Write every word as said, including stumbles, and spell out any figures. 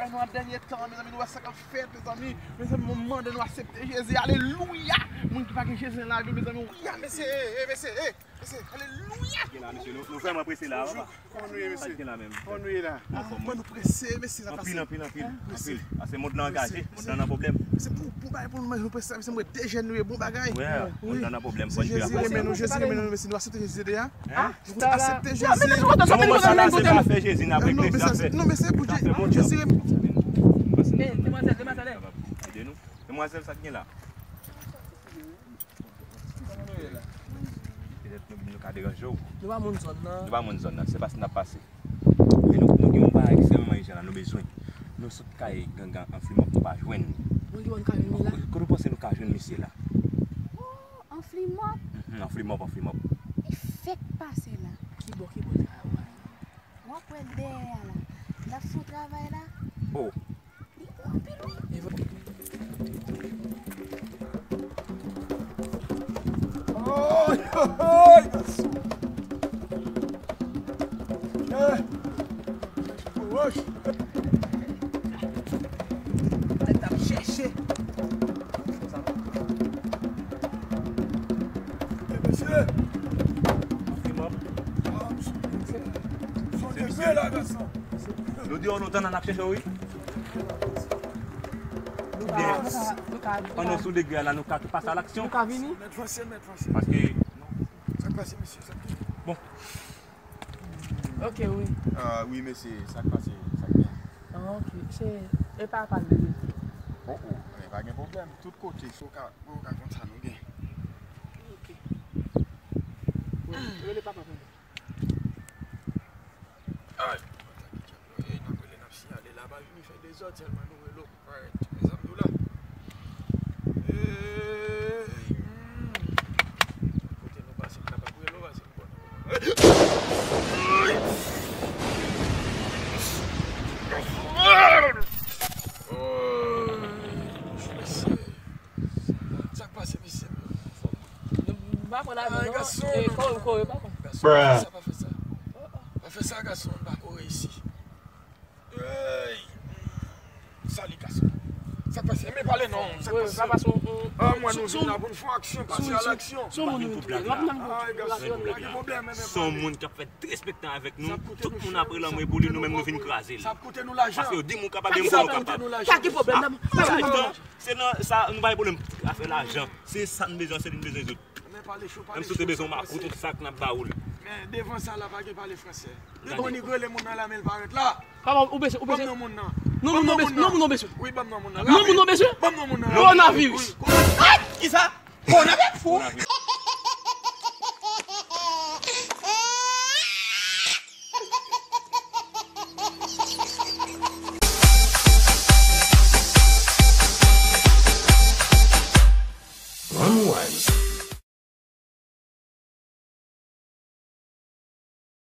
Nan dènye tan, mezanmi, nou wè sa k ap fèt, mezanmi. Mezanmi, mwen mande nou aksepte Jezi. Alelouya! Moun ki pa gen Jezi nan lavi, mezanmi, wi, mesye, eh, eh, mesye, eh, mesye, alelouya! Gen la, mesye, nou, nou vrèman prese la, papa. Kòman nou ye, mesye? Sa k gen la menm? Kòman nou ye la? Anfòm, wi. Mwen nou prese, mesye, sa pase. Anpil, anpil, anpil, anpil. Ase mond lan angaje, mond lan nan pwoblèm. Se pou, pou bay pou nou, mwen prese, mesye, mwen de jèn nou ye, bon bagay. Wi, mond lan nan pwoblèm, fò n jere. Jezi renmen nou, Jezi renmen nou, mesye, nou aksepte Jezi deja. Hein? Aksepte Jezi. Nan moman sa la, se pa afè Jezi n ap regle, se afè, non, men se pou Jezi. Demwazèl, demwazèl, ede nou. Demwazèl, sa k gen la? Petèt nou, nou ka deranje w. Nou pa moun zòn nan. Nou pa moun zòn nan, se pa si n ap pase. Men nou, nou gen yon bagay ekstrèmeman ijan la, nou bezwen. Nou sot kay gangan Anflimòp, nou pa jwenn. Mwen gen yon kay vini la. Kote w panse nou ka jwenn misye la? Anflimòp. Mhm, Anflimòp, Anflimòp. Li fèk pase la. Ki bò, ki bò sa a, w ap wè l dèyè a la. L ap fè yon travay la. Oh. Li gwo anpil, wi. Oy, oy, gason. Eh. Woy. Tèt ap chèche. Eh, mesye. Son degre la, gason. Nou di w nou tann an ap chèche w, wi. Oubyen, pandan w sou degre a la, nou ka tou pase a laksyon. Nou ka vini. Mèt Franse, mèt Franse. Paske, non. Sa k pase, mesye? Sa k pase? Bon. Ok, wi. Ah, wi, mesye, sa k pase, sa k gen? Ah, ok. Se, e pa pale de rezon. Oh, oh, men pa gen pwoblèm. Tout kote, si w ka, mwen w ka konn sa nou gen. Ok. Wi, rele papa pou mwen. Ay, papa ki djab yo ye, n ap rele, n ap siyale la, pa vini fè dezòd, sèlman nou rele w. Alright, mezanmi, nou la. Ey, hmm. Kote nou pase, n kapab rele w, pase nou bò nan moman. Oy, mesye. Sa k pase, mesye? M pa pran lajan, non. Gason, e, non, kore, non, kore, pa pran. Gason, pa fè sa, pa fè sa. Pa fè sa, gason, m pa kore isi. Ey! Sali, gason. Sa k pase? Men pale non, sa k pase? Papa, se yon, ah, mwen, nou vin la pou n fè aksyon, pase a laksyon. Se yon moun, se yon moun. Ay, gason, pa gen pwoblèm, men, men. Se yon moun k ap fè derespektan avèk nou. Tout moun ap rele anmwe pou li, nou menm nou vin kraze l. Sa ap koute nou lajan. Paske yo di moun kapab, men nou pa kapab. Pa gen pwoblèm, pa gen pwoblèm. Se nan sa, nou pa gen pwoblèm afè lajan. Se sa n bezwen, se li n bezwen rezoud. Menm si w te bezwen makout, yon sak n ap ba ou l. Men devan sa la, pa gen pale franse. Depi w rele moun nan la, men l parèt la. Papa, ou bezwen, ou bezwen. Ban m non moun nan. Non moun nan bezwen, non moun nan bezwen. Wi, ban m non moun nan. Non moun nan bezwen. Ban m non moun nan. Kowonaviris. Kisa? Kowonaviris?